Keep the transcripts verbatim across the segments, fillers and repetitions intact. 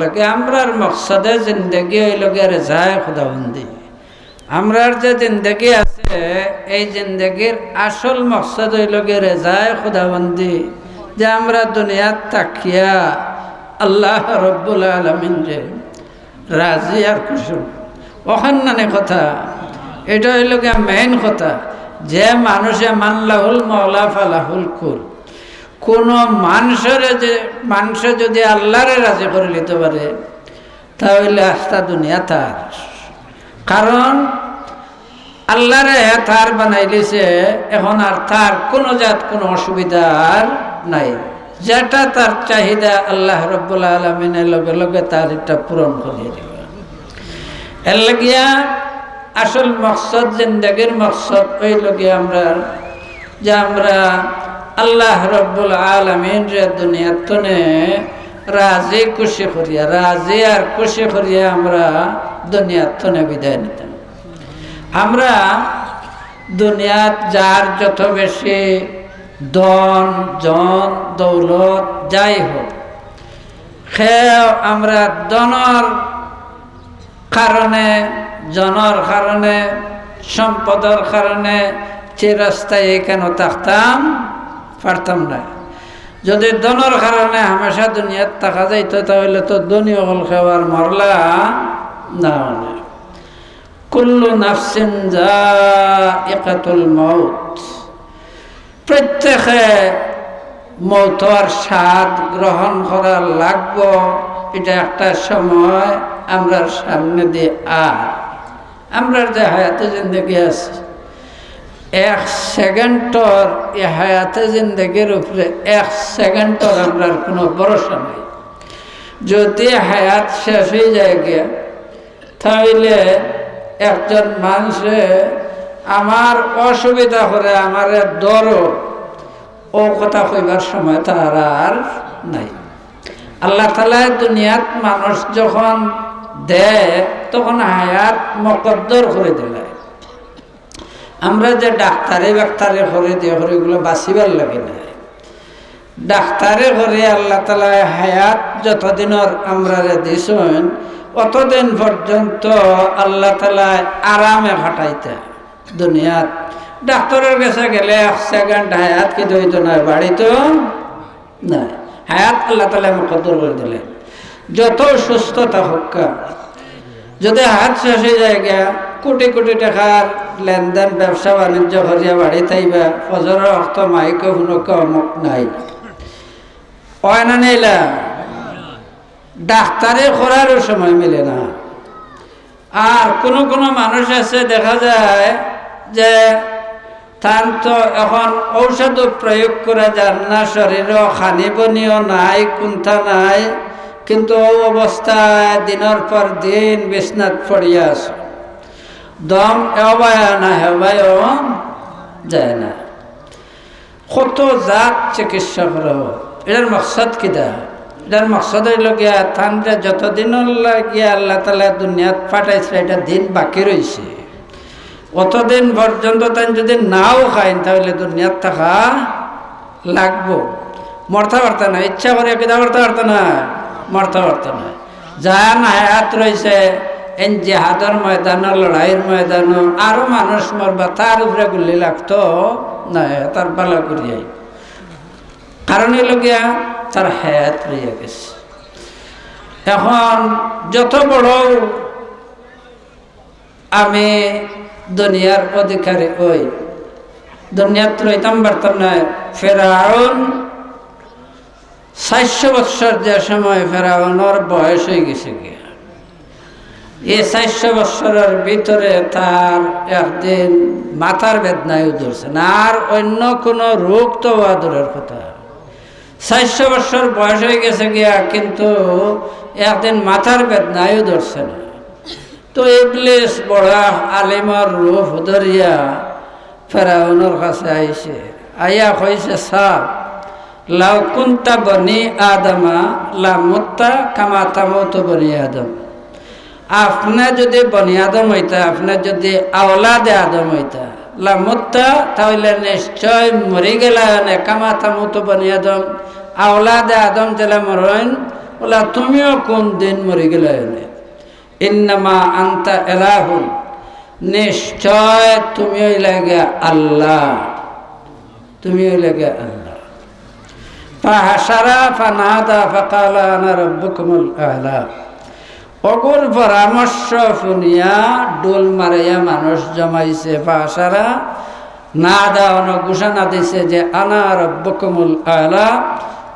লাগে, আমরার মকসদে জিন্দেগি অইল গিয়া রেজায় খুদাবন্দি। আমরার যে জিন্দেগি আছে, এই জিন্দেগির আসল মকসদ অইল গিয়া রেজায় খুদাবন্দি, যে আমরা দুনিয়াত থাকিয়া আল্লাহ রব্বুল আলামিনরে রাজি আর খুশি। অখান নানি কথা, এটা অইল গিয়া মেইন কথা। যে মানুষে মান লাহুল মাওলা ফালাহুল কুল, কোনো মানুষরে যে, মানুষে যদি আল্লাহরে রাজি করি লিতে পারে, তা অইলে আস্তা দুনিয়া তার। কারণ আল্লাহরে হে তার বানাইলিছে, এখন আর তার কোনো জাত কোনো অসুবিধা আর নাই। যেটা তার চাহিদা আল্লাহ রব্বুল আলামিনে লগে লগে তার এটা পূরণ করিয়া দিবা। এর লাগিয়া আসল মকসদ, জিন্দেগির মকসদ অইল গিয়া আমরার, যে আমরা আল্লাহ রব্বুল আলামিনরে দুনিয়ার তনে রাজি খুশি করিয়া, রাজি আর খুশি করিয়া আমরা দুনিয়ার তনে বিদায় নিতাম। আমরা দুনিয়াত যার যত বেশি ধন, জন, দৌলত, যাই হোক, কেউ আমরা ধনর কারণে, জনর কারণে, সম্পদর কারণে চিরস্থায়ী কেন থাকতাম পারতাম না। যদি ধনর কারণে হামেশা দুনিয়াত থাকা যাইতো, তা অইলে তো ধনী অকল কেউ আর মরলা না অনে। কুল্লু নাফসিন যায়িকাতুল মাউত। প্রত্যেকে মৌতর স্বাদ গ্রহণ করা লাগবো। এটা একটা সময় আমরার সামনেদি আর। আমরার যে হায়াতে জিন্দেগি আছে, এক সেকেন্ডর, এই হায়াতে জিন্দেগির উপরে এক সেকেন্ডর আমরার কোনো ভরসা নাই। যদি হায়াত শেষ অই যায় গিয়া, তাইলে একজন মানষে আমার অসুবিধা করে আমারে ধরো, অউ কথা কইবার সময় তার আর নাই। আল্লাহ তাআলায় দুনিয়াত মানুষ যখন দেয়, তখন হায়াত মকদ্দর করি দিলায়। আমরা যে ডাক্তারি বাক্তারি করি দিয়া করি, অগুলা বাঁচিবার লাগি নায়। ডাক্তারি করি আল্লাহ তাআলায় হায়াত যতদিনর আমরারে দিছইন, অতদিন পর্যন্ত আল্লাহ তাআলায় আরামে কাটাইতা দুনিয়াত। ডাক্তারর গেছে গেলে এক সেকেন্ড হায়াত কিতা অইতো নায়, বাড়িতো নায়। হায়াত আল্লাহ তাআলায় মুকদ্দর করি দিলাইন। যত সুস্থতা হউক্কা, যদি হায়াত শেষ অই যায় গিয়া, কোটি কোটি টেকার লেনদেন, ব্যবসা বাণিজ্য করিয়া বাড়িত আইবা, ফজরর অক্ত মাইকো হুনউক্কা অমুক নাই। অয় না নি ইলা? ডাক্তারি করারও সময় মিলে না। আর কুনু কুনু মানুষ আছে, দেখা যায় যে তান তো এখন ঔষধও প্রয়োগ করা যার না, শরীরও খানি বনিও নাই, কুন্তা নাই, কিন্তু অউ অবস্থায় দিনর পর দিন বিছনাত পড়িয়া আছে। দম এবায় না হেবায়ও যায় না। কত জাত চিকিৎসা করা অয়। এটার মকসদ কিতা? এটার মকসদ অইল গিয়া, তানরে যতদিন লাগিয়া আল্লাহ তাআলায় দুনিয়াত পাঠাইছে, এটা দিন বাকি রইছে, অতদিন পর্যন্ত তাইন যদি নাও খাইন, তাইলে দুনিয়াত থাকা লাগবো। মরতা পারতা না, ইচ্ছা করিয়া কিতা করতা পারতা না, মরতা পারতা না। জান হায়াত রইছে, এন জেহাদর ময়দানো, লড়াইর ময়দানো আরো মানুষ মরবা, তার উপরে গুল্লি লাগতো না, তার বালা করিয়াই। কারণ অইল গিয়া, তার হায়াত রইয়া গেছে। এখন যত বড় আমি দুনিয়ার অধিকারী অই, দুনিয়াত রইতাম পারতাম নায়। ফেরাউন চাইরশো বৎসর যে সময় ফেরাউনর বয়স অই গেছে গিয়া, এই চাইরশো বৎসরর ভিতরে তার একদিন মাথার বেদনায়ও ধরছে না, আর অইন্য কুনু রোগ তো অওয়া দূরর কথা। চাইরশো বৎসর বয়স অই গেছে গিয়া, কিন্তু একদিন মাথার বেদনায়ও ধরছে না। তো ইবলিস বড় আলিমর রূপ ধরিয়া ফেরাউনর কাছে আইছে, আইয়া কইছে, "সাব, লাউ কুনতা বনি আদমা লামুত্তা কামা তামুতু বনি আদম।" আপনে যদি বনি আদম অইতা, আপনে যদি আওলাদে আদম অইতা, লামুত্তা, তাইলে নিশ্চয় মরি গেলায় অনে, কামা তামুতু বনি আদম, আওলাদে আদম যেলা মরইন, বলে, "তুমিও কোন দিন মরি গেলায় নে? ইন্নামা আনতা ইলাহুন, নিশ্চয় তুমি অইলায় গিয়া আল্লাহ, তুমি অইলায় গিয়া আল্লাহ।" ফাহাশারা ফানাদা ফাকালা, "আনা রাব্বুকুমুল আলা।" অগুর পরামর্শ হুনিয়া ঢোল মারাইয়া মানুষ জমাইছে। ফাহাশারা নাদা, অনো ঘোষণা দিছে যে, "আনা রাব্বুকুমুল আলা।"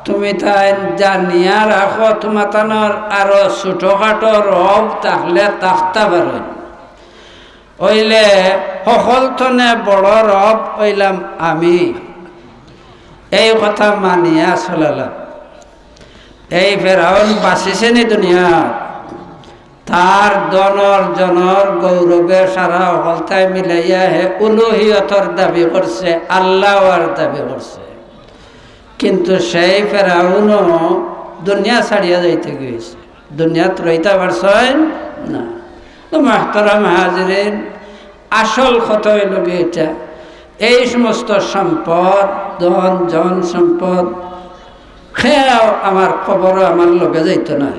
তুমি তাইন জানিয়া রাখো, তুমাতানর আরো ছোটখাটো রব থাকলে থাকতা পারে, অইলে হকল থনে বড় রব অইলাম আমি। এই কথা মানিয়া চলালা। এই ফেরাউন বাঁচিছে নি দুনিয়াত? তার ধনর জনর গৌরবে সারা হকলতায় মিলাইয়া হে উলুহিয়তর দাবি করছে, আল্লাহ অওয়ার দাবি করছে। কিন্তু সেই ফেরাউনও দুনিয়া ছাড়িয়া যাইতে গেছে, দুনিয়াত রইতা পারছইন না। তো মোহতরম হাজিরিন, আসল কথা অইল গিয়া ইটা, এই সমস্ত সম্পদ, ধন, জন সম্পদ, কেউ আমার কবরো আমার লগে যাইতো নায়।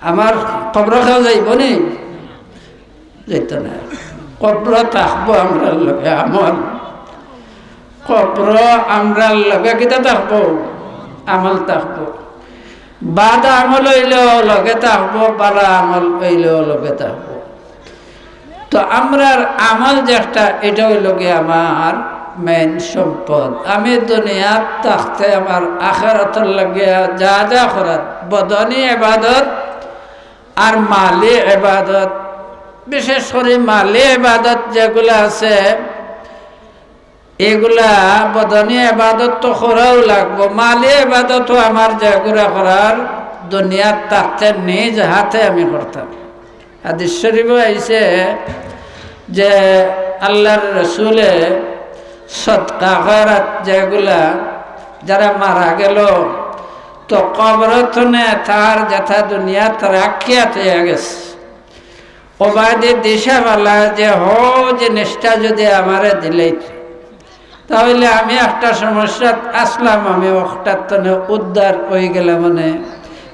আমার কবরো কেউ যাইবো নি? যাইতো নায়। কবরো থাকবো আমরার লগে আমল। কবরো আমরার লগে কিতা থাকবো? আমল থাকবো। বাদ আমল অইলেও লগে থাকবো, বালা আমল অইলেও লগে থাকবো। তো আমরার আমল যেটা, ইটা অইল গিয়া আমার মেইন সম্পদ। আমি দুনিয়াত থাকতে আমার আখেরাতর লাগিয়া যা যা করার, বদনি ইবাদত আর মালি ইবাদত, বিশেষ করি মালি ইবাদত যেগুলা আছে, এগুলা বদনি ইবাদত তো করাউ লাগবো, মালি ইবাদতও আমার যেগুলা করার দুনিয়াত থাকতে নিজ হাতে আমি করতাম। হাদিস শরীফো আইছে যে আল্লাহর রসুলে সদকা খয়রাত যেগুলা, যারা মারা গেল, তো কবর থনে তার যেটা দুনিয়াত রাখিয়া থইয়া গেছে, ওবায়দি দিশা বালা যে হউ জিনিসটা যদি আমারে দিলেই, তাহলে আমি একটা সমস্যাত আছলাম, আমি অটার তনে উদ্ধার অই গেলাম অনে,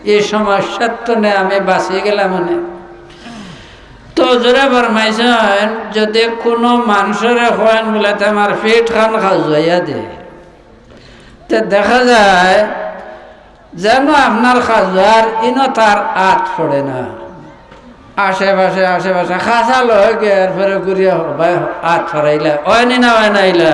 এই সমস্যার তনে আমি বাঁচি গেলাম অনে। তো হুজুরে ফরমাইছইন, যদি কুনু মানষরে কইন বুলে, "তে আমার ফিট খান খাজুয়াইয়া দে", তে দেখা যায় যেন আপনার খাজুয়ার ইনো তার আত পড়ে না, আশেপাশে, আশেপাশে খাসা লয় গিয়া, এরপরে ঘুরিয়া হবায় আত পড়াইলা, অয়নি না অয় নাইলা?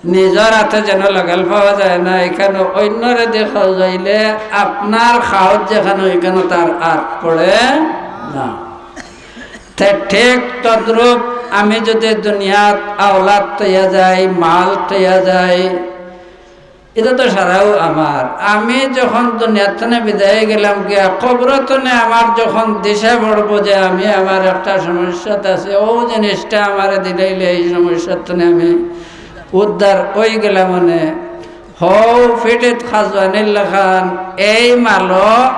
নিজর আতে যেন লাগাল পাওয়া যায় না, ইখানো অইন্যরে দি খাজুয়াইলে আপনার খাওত যেখানো, ইখানো তার আত পড়ে না। তে ঠিক তদ্রূপ আমি যদি দুনিয়াত আওলাদ থইয়া যাই, মাল থইয়া যাই, ইটা তো সারাউ আমার। আমি যখন দুনিয়ার তনে বিদায় গেলাম গিয়া, কবর তনে আমার যখন দিশা পড়বো যে আমি আমার একটা সমস্যাত আছি, অউ জিনিসটা আমারে দিলাইলে এই সমস্যার তনে আমি উদ্ধার অই গেলাম অনে। হউ ফিটিত খাজুয়ানির লাখান এই মালো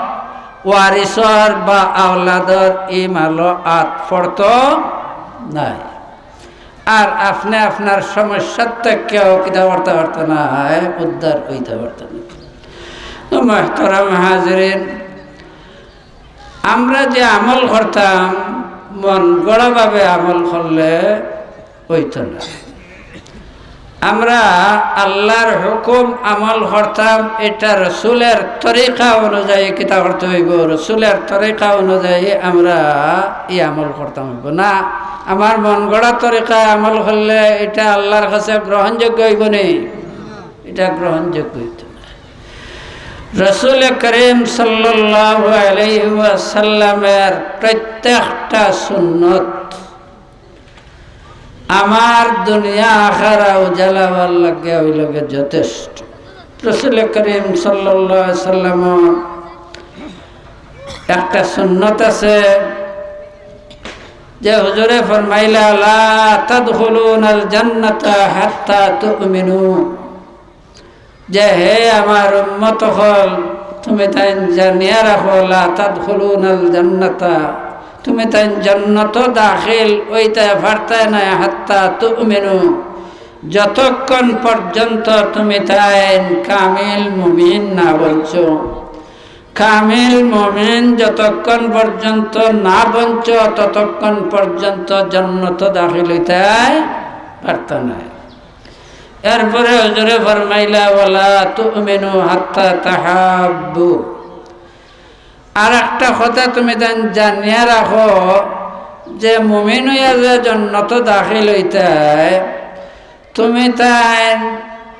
ওয়ারিসর বা আওলাদর ই মালো আত পড়তো নায়। আর আপনে আপনার সমস্যার থাকি কিতা করতা পারতা নায়, উদ্ধার অইতা পারতা নায়। তো মোহতরম হাজিরিন, আমরা যে আমল করতাম, মন গড়াভাবে আমল করলে অইতো না। আমরা আল্লাহর হুকুম আমল করতাম, ইটা রসুলের তরিকা অনুযায়ী কিতা করতে অইবো, রসুলের তরিকা অনুযায়ী আমরা ই আমল করতাম অইবো। না, আমার মন গড়া তরিকায় আমল করলে ইটা আল্লাহর কাছে গ্রহণযোগ্য অইবো নি? ইটা গ্রহণযোগ্য অইতো না। রসুল করিম সাল্লাল্লাহু আলাইহি ওয়াসাল্লামের প্রত্যেকটা সুন্নত আমার দুনিয়া আখেরা উজালাবার লাগি অইল গিয়া যথেষ্ট। রসুল করিম সাল্লাল্লাহু আলাইহি ওয়াসাল্লামর একটা সুন্নত আছে যে হুজুরে ফরমাইলা, "লা তাদখুলুনাল জান্নাতা হাত্তা তুমিনু।" যে হে আমার উম্মত অকল, তুমি তাইন জানিয়া রাখো, লা তাদখুলুনাল জান্নাতা, তুমি তাইন জান্নাতো দাখিল অইতায় পারতায় নায়, হাত্তা তুমিনু, যতক্ষণ পর্যন্ত তুমি তাইন কামিল মুমিন না বনছো। কামিল মুমিন যতক্ষণ পর্যন্ত না বনছ, ততক্ষণ পর্যন্ত জন্নত দাখিল অইতায় পারতা নায়। এরপরে হুজুরে ফরমাইলা, "ওয়ালা তু'মিনু হাত্তা তাহাব্বু।" আর একটা কথা তুমি তাইন জানিয়া রাখো যে মুমিন অইয়া যে জন্নত দাখিল অইতায়, তুমি তাইন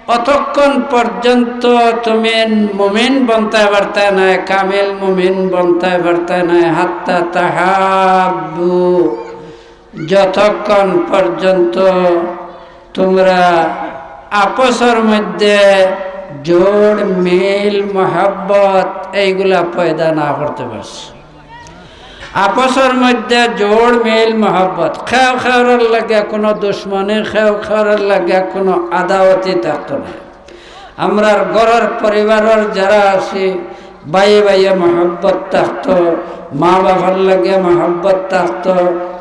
অতক্ষণ পর্যন্ত তুমি মুমিন বনতায় পারতায় নায়, কামিল মুমিন বনতায় পারতায় নায়, হাত্তা তাহাব্বু, যতক্ষণ পর্যন্ত তুমরা আপসর মধ্যে জোড়, মিল, মহব্বত এইগুলা পয়দা না করতে পারছো। আপসর মধ্যে জোড়, মিল, মহব্বত, কেউ কেউরর লগে কুনু দুশমনি, কেউ কেউরর লগে কুনু আদাওয়াতি থাকতো নায়। আমরার ঘরর পরিবারর যারা আছি, ভাইয়ে ভাইয়ে মহব্বত থাকতো, মা বাবার লগে মহব্বত থাকতো,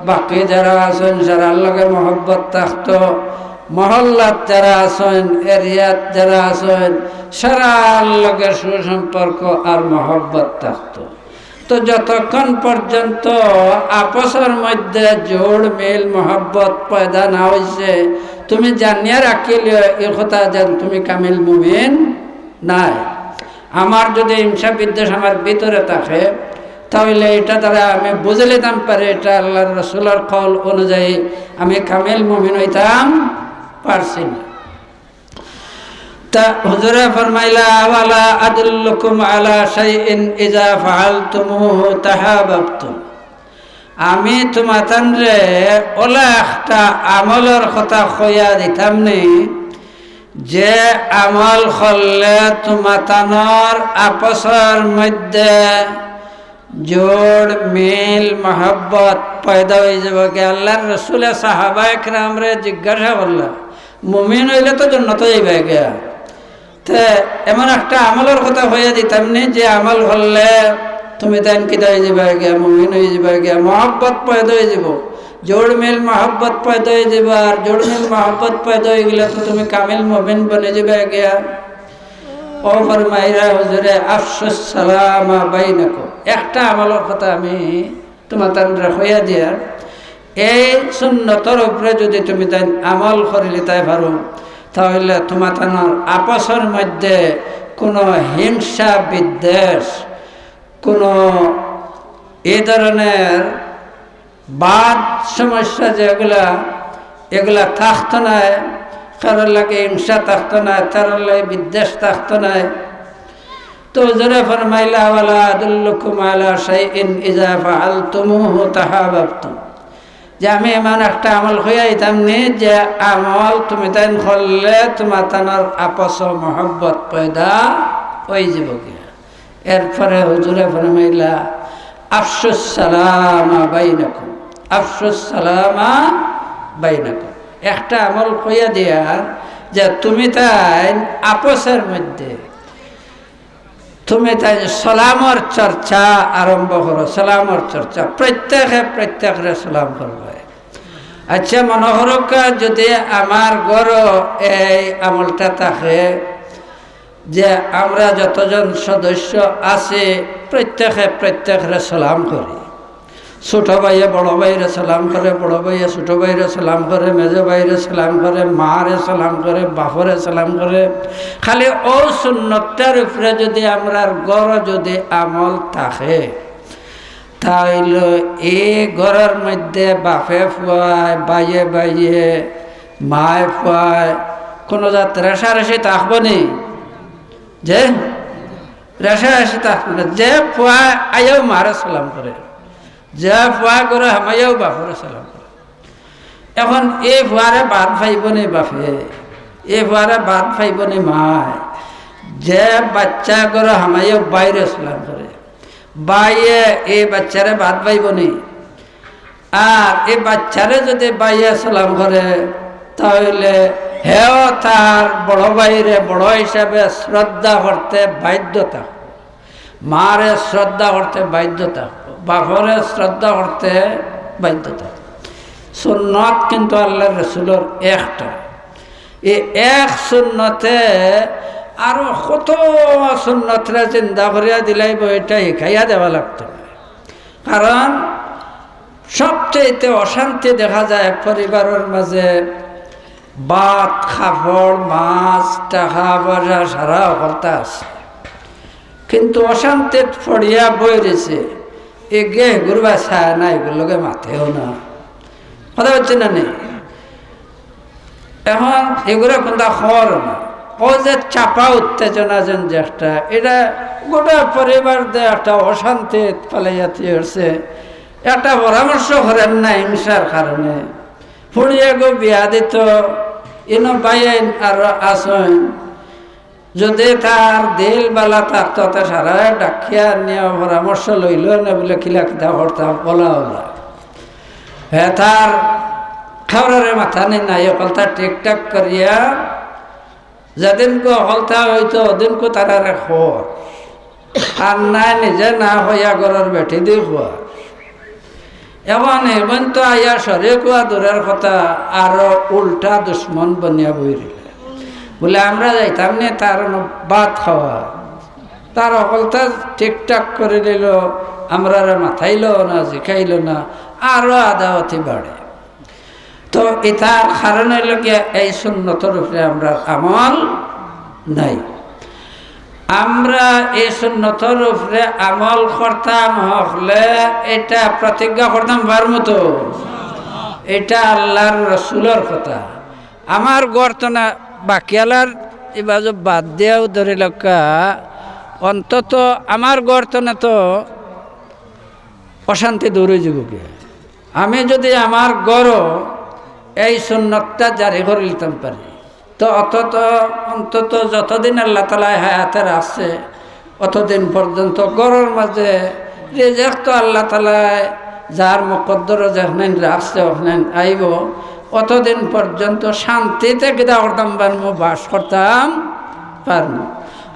বাকি যারা আছইন, সারার লগে মহব্বত থাকতো, মহল্লাত যারা আছইন, এরিয়াত যারা আছইন, সারার লগে সুসম্পর্ক আর মহব্বত থাকতো। তো যতক্ষণ পর্যন্ত আপসর মধ্যে জোড়, মিল, মহব্বত পয়দা না অইছে, তুমি জানিয়া রাখিলিও ই কথা যেন তুমি কামিল মুমিন নায়। আমার যদি হিংসা বিদ্বেষ আমার ভিতরে থাকে, তাহলে এটা দ্বারা আমি বুঝে নিতাম পারি, এটা আল্লাহর রসুলর কওল অনুযায়ী আমি কামিল মুমিন অইতাম পারছি না। তা হুজুরে ফরমাইলা, "আওয়ালা আদুল্লুকুম আলা শাইইন ইজা ফাআলতুমুহু তাহাবাবতুম।" আমি তুমাতানরে অলা একটা আমলর কথা কইয়া দিতাম নি, যে আমল করলে তুমাতানর আপসর মধ্যে জোড়, মিল, মহব্বত পয়দা অইযিবো গি। আল্লাহর রসুলে সাহাবায়ে কেরামরে জিজ্ঞাসা করলা, "মুমিন অইলে তো জন্নতো যাইবায় গিয়া, তে এমন একটা আমলর কথা কইয়া দিতাম নি, যে আমল করলে তুমিতাইন কিতা অইযিবায় গিয়া, মুমিন অইযিবায় গিয়া, মহব্বত পয়দা অইযিবো, জোড়, মিল, মহব্বত পয়দা অইযিবো, আর জোড়, মিল, মহব্বত পয়দা অইগেলে তো তুমি কামিল মুমিন বনিযিবায় গিয়া।" অউ ফরমাইরা, "হুজুরে, আফশুস সালামা বাইনাকুম।" একটা আমলর কথা আমি তুমাতানরে কইয়া দিয়ার, এই সুন্নতর উপরে যুদি তুমিতাইন আমল করিলিতায় পারো, তাহলে তুমাতানর আপসর মধ্যে কুনু হিংসা বিদ্বেষ, কুনু এই ধরনের বাদ সমস্যা যেগুলা, এগুলা থাকতো নায়, কারোর লগে হিংসা থাকতো নায়, কারোর লগে বিদ্বেষ থাকতো নায়। তো হুজুরে ফরমাইলা, "আওয়ালা আদুল্লুকুম আলা শাইইন ইজা ফাআলতুমুহু তাহাবাবতুম।" যে আমি এমন একটা আমল কইয়া দিতাম নি, যে আমল তুমিতাইন করলে তুমাতানর আপসো মহব্বত পয়দা অইযিবো গিয়া। এরপরে হুজুরে ফরমাইলা, "আফশুস সালামা বাইনাকুম, আফশুস সালামা বাইনাকুম।" একটা আমল কইয়া দিয়ার যে তুমিতাইন আপসর মধ্যে তুমিতাইন সালামর চর্চা আরম্ভ করো, সালামর চর্চা, প্রত্যেকে প্রত্যেকরে সালাম করবায়। আচ্ছা, মনো করউক্কা, যুদি আমার ঘরো এই আমলটা থাকে, যে আমরা যতজন সদস্য আছি, প্রত্যেকে প্রত্যেকরে সালাম করি। ছোট ভাইয়ে বড় ভাইরে সালাম করে, বড় ভাইয়ে ছোট ভাইরে সালাম করে, মেজো ভাইরে সালাম করে, মারে সালাম করে, বাপরে সালাম করে। খালি অউ সুন্নতটার উপরে যুদি আমরার ঘরো যুদি আমল থাকে, তাইলে এই ঘরর মধ্যে বাপে পুয়ায়, ভাইয়ে ভাইয়ে, মায়ে পুয়ায় কুনু জাত রেষারেষি থাকবো নি? যে রেষারেষি থাকবো না। যে পুয়া আইয়াউ মারে সালাম করে, যে পুয়া ঘরো হামাইয়াউ বাপরে সালাম করে। এখন এই পুয়ারে বাদ পাইবো নি বাপে, এই পুয়ারে বাদ পাইবো নি মায়? যে বাইচ্চা ঘরো হামাইয়াউ ভাইরে সালাম করে, ভাইয়ে এই বাইচ্চারে বাদ পাইবো নি? আর এই বাইচ্চারে যুদি ভাইয়ে সালাম করে, তাইলে হেও তার বড় ভাইরে বড় হিসাবে শ্রদ্ধা করতে বাধ্য থাকবো, মারে শ্রদ্ধা করতে বাধ্য থাকবো, বাপরে শ্রদ্ধা করতে বাধ্য থাকবো। সুন্নত কিন্তু আল্লাহর রসুলর একটা। এই এক সুন্নতে আরো কত সুন্নতরে জিন্দা করিয়া দিলাইবো, ইটা হিকাইয়া দেওয়া লাগতো। কারণ সবচেয়ে অশান্তি দেখা যায় পরিবারর মাঝে ভাত, কাপড়, মাছ, টাকা পয়সা সারা হকলতা আছে, কিন্তু অশান্তিত পড়িয়া বই রইছে। এগিয়ে হেগুর বায় চায় না, হেগুর লগে মাতেও না, কথা হচ্ছে না নি? এখন এগুলা কুনতা খবর না। ও যে চাপা উত্তেজনা যেন যে একটা, এটা গোটা পরিবার দে একটা অশান্তি ফালাইয়া থুইছে। একটা পরামর্শ করেন না হিংসার কারণে। ফুড়িয়ে গো বিয়া দিত, ইনো বাইন আর আসইন। যদি তার দিল বালা থাকতো, তে সারা ডাকিয়া নিয়া পরামর্শ লইল না বলে কিলা কিতা করতাম, ওলা ওলা। হে তার খাওয়ারে মাথা নেই নাই, হকলতা ঠিকঠাক করিয়া যেদিনকু হকলতা হইতো, ওদিনকু তারারে খবর। আর নাই নিজে না হইয়া ঘরর বেটি দি খবর। এখন এমন তো আইয়া শরিক হওয়া দূরের কথা, আরো উল্টা দুশমন বনিয়া বই রইল। বলে, "আমরা যাইতাম নি তার অনো ভাত খাওয়া, তার হকলতা ঠিকঠাক করি দিল, আমরারে মাতাইল না, জিকাইল না, আরো আদাওয়াতি বাড়ে।" তো ইতার কারণ অইল গিয়া এই সুন্নতর উপরে আমরার আমল নাই। আমরা এই সুন্নতর উপরে আমল করতাম হকলে, এটা প্রতিজ্ঞা করতাম পারমু তো? এটা আল্লাহর রসুলর কথা। আমার ঘর তো না, বাকিয়ালার ইবাজু বাদ দিয়াও ধরি লক্কা, অন্তত আমার ঘর তো না তো অশান্তি দূর অই যাইবো গিয়া। আমি যদি আমার ঘরো এই সুন্নতটা জারি করি নিতাম পারি, তো অন্তত, অন্তত যতদিন আল্লাহ তাআলায় হায়াতে রাখছে, অতদিন পর্যন্ত ঘরর মাঝে রিজিক তো আল্লাহ তাআলায় যার মুকদ্দর যেখানে রাখছে, ওখানে আইবো। অতদিন পর্যন্ত শান্তিতে কিতা করতাম পারমু, বাস করতাম পারমু।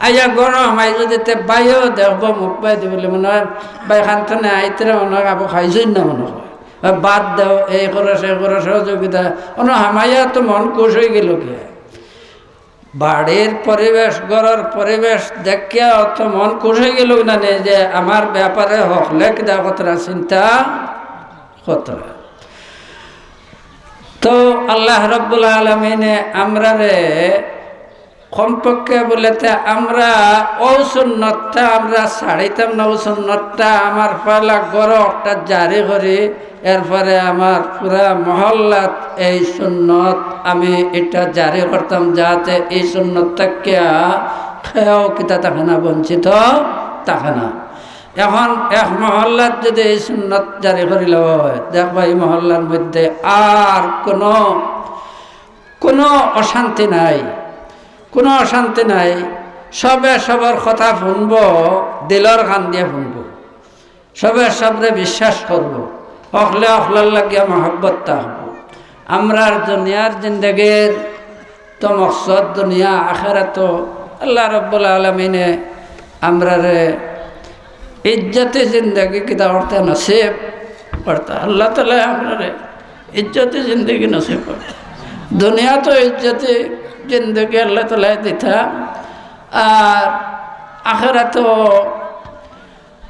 আইয়া ঘরো হামাই যদি তে বাইও দেখবো, মুখ বাই দি বলে মনে হয়, "ভাই খান তো নেই, আইতরে মনে হয়, আবু খাইছইন না মনে হয়।" আর বাদ দেও, এই করো, সেই করো, সহযোগিতা। অনো হামাইয়া তো মন খুশ অই গেল কি? বাড়ির পরিবেশ, ঘরর পরিবেশ দেখিয়া অত মন খুশ অই গেল না নে যে আমার ব্যাপারে হকলে কিতা কতরা চিন্তা কতরা। তো আল্লাহ রাব্বুল আলামিনে আমরারে কমপক্ষে বলে তে আমরা ও সুন্নতটা আমরা ছাড়িতাম না, ও সুন্নতটা আমার পয়লা ঘরো একটা জারি করি, এরপরে আমার পুরা মহল্লাত এই সুন্নত আমি এটা জারি করতাম, যাতে এই সুন্নত থাকিয়া কেউ কিতা থাকে না, বঞ্চিত থাকে না। এখন এক মহল্লাত যদি এই সুন্নত জারি করিল হয়, দেখবা এই মহল্লার মধ্যে আর কোনো, কোনো অশান্তি নাই, কোনো অশান্তি নাই। সবে সবর কথা শুনবো, দিলর কান দিয়া শুনবো, সবে সবরে বিশ্বাস করবো, হকলে হকলর লাগিয়া মহব্বত থাকবো। আমরার দুনিয়ার জিন্দেগির তো মকসদ দুনিয়া, আখেরাত। আল্লাহ রাব্বুল আলামিনে আমরারে ইজ্জতি জিন্দেগি কিতা করতা নসিব করতা। আল্লাহ তাআলায় আমরারে ইজ্জতি জিন্দেগি নসিব করতা। দুনিয়াত ইজ্জতি জিন্দেগি আল্লাহ তাআলায় দিতা, আর আখেরাত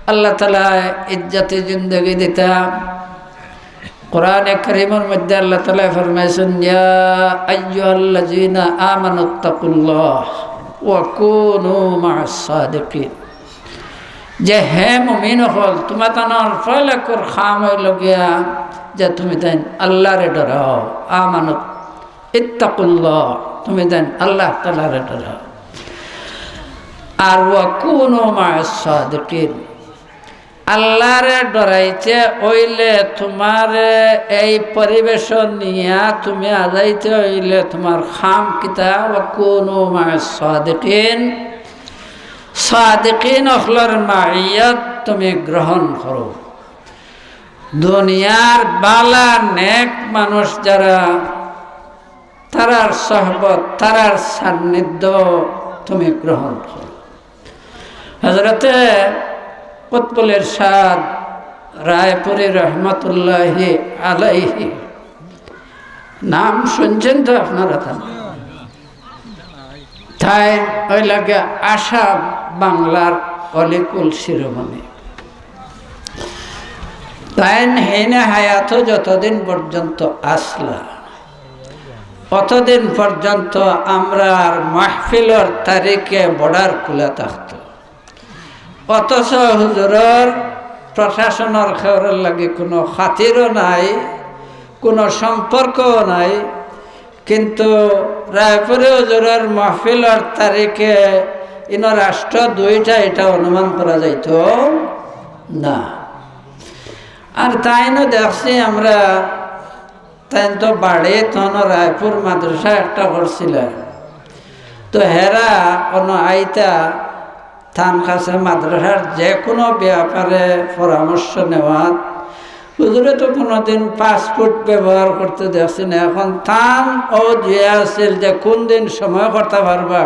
আল্লাহ তাআলায় ইজ্জতি জিন্দেগি দিতা। কোরআনে কারীমর মধ্যে আল্লাহ তাআলায় ফরমাইছইন, "ইয়া আইয়ুহাল্লাযীনা আমানুত্তাকুল্লাহ ওয়া কুনু মা'আস সাদিকিন।" যে হে মুমিন অকল, তুমাতানর পয়লাকুর কাম অইল গিয়া যে তুমিতাইন আল্লাহরে ডরাও। আমানুত ইত্তাকুল্লাহ, তুমিতাইন আল্লাহ তাআলারে ডরাও। আর ওয়া কুনু মা'আস সাদিকিন, আল্লাহরে ডরাইতে অইলে তুমারে এই পরিবেশ নিয়া তুমি আজাইতে অইলে তুমার কাম কিতা? ওয়া কুনু মা'আস সাদিকিন, সাদিকিন অকলর মাইয়াত তুমি গ্রহণ করো। দুনিয়ার বালা নেক মানুষ যারা, তারার সহবত, তারার সান্নিধ্য তুমি গ্রহণ করো। হযরতে কুতবুল ইরশাদ রায়পুরী রহমতুল্লাহি আলাইহি, নাম শুনছেন তো আপনারা? তার, তাইন অইলা গিয়া আসাম বাংলার অলিকুল শিরোমণি। তাইন হেইনে হায়াতো যতদিন পর্যন্ত আছলা, অতদিন পর্যন্ত আমরার মাহফিলর তারিখে বর্ডার খুলা থাকতো। অথচ হুজুরর প্রশাসনর খেউরর লাগি কুনু খাতিরও নাই, কুনু সম্পর্কও নাই। কিন্তু রায়পুরে হুজুরর মাহফিলর তারিখে ইনো রাষ্ট্র দুইটা, ইটা অনুমান করা যাইতো না। আর তাইনও দেখছি আমরা, তাইন তো বাড়ি তখন রায়পুর মাদ্রাসা একটা করছিলা, তো হেরা অনো আইতা তান কাছে মাদ্রাসার যে কুনু ব্যাপারে পরামর্শ নেওয়াত। হুজুরে তো কুনুদিন পাসপোর্ট ব্যবহার করতে দেখছি না। এখন তান অউ যে আছিল যে কুন দিন সময় করতা পারবা,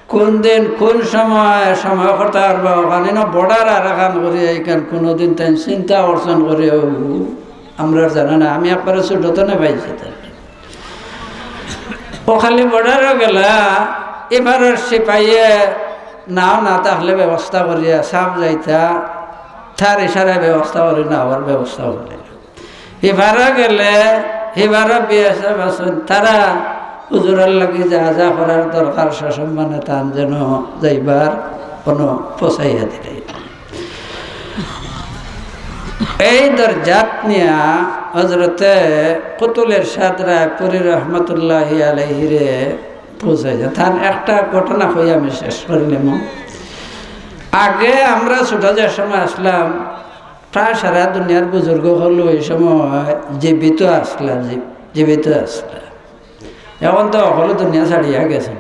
কুন দিন কুন সময় সময় করতা পারবা, অখান ইনো বর্ডার আরাকান করিয়া ইখান কুনুদিন তাইন চিন্তা করছইন করিয়া অউ আমরার জানা নাই। আমি একবারে ছুটো তনে পাইছি তারে। অউ খালি বর্ডারো গেলা, ইপারর সিপাইয়ে নাও না থাকলে ব্যবস্থা করিয়া, সাফ যাইতা, তার ইশারায় ব্যবস্থা করি, না অওয়ার ব্যবস্থা করি। হিপারো গেলে, হিপারো বিএসএফ আছইন, তারা হুজুরর লাগি যা যা করার দরকার সসম্মানে তান যেন যাইবার কুনু পৌঁছাইয়া দিলে। এই দরজাত নিয়া হজরতে কুতুল এরশাদ রায়পুরী রহমতুল্লাহি আলাইহিরে পৌঁছাইছে। তান একটা ঘটনা কই আমি শেষ করিলিমু। আগে আমরা ছুটো যে সময় আছলাম, প্রায় সারা দুনিয়ার বুজুর্গ অকল অউ সময় জীবিত আছলা, জী-, জীবিত আছলা। এখন তো হকল দুনিয়া ছাড়িয়া গেছইন।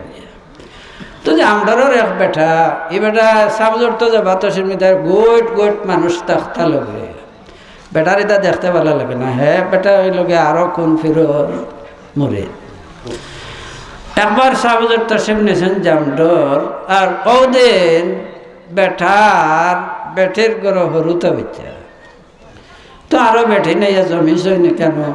তো যে আমরারও এক বেটা, ই বেটা সাবজুর তো যাবা তো সীমিত, গুইট গুইট মানুষ থাকতা লগে। বেটার ইতা দেখতে ভালা লাগে না, হে বেটা অইলো গিয়া আরো কুন ফিরর মুরিদ। একবার সাবজুর তশরিফ নিছইন জামডর, আর অউ দিন বেটার বেটির ঘরো হুরুতা বাইচ্চা। তো আরো বেটি নাই, জমিছইন কেনে?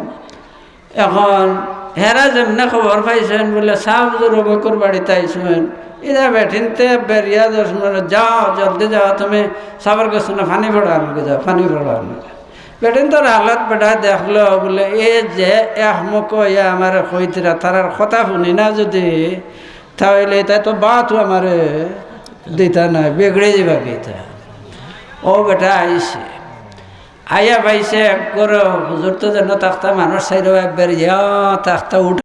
এখন হেরা যেমনে খবর পাইছইন বুলে সাবজুর অমুকর বাড়িত আইছইন, ইতা বেটিন্তে বেরিয়া দশ মিনিট, "যাও, জলদি যাও, তুমি সাবর গেছো না, পানি পড়া আনো গি যাও, পানি পড়া আনো।" বেটিন্তর হালত বেটায় দেখলো বুলে, "এ যে আহমক অইয়া আমারে কইতরা, তারার কথা হুনি না যুদি, তা অইলে ইতায় তো ভাতও আমারে দিতা নায়, বিগড়ি যিবা কিতা।" অউ বেটা আইছে, আইয়া পাইছে এক ঘরো, হুজুর তো যেন থাকতা, মানুষ চাইরোবায় বেরিয়া থাকতা, উঠা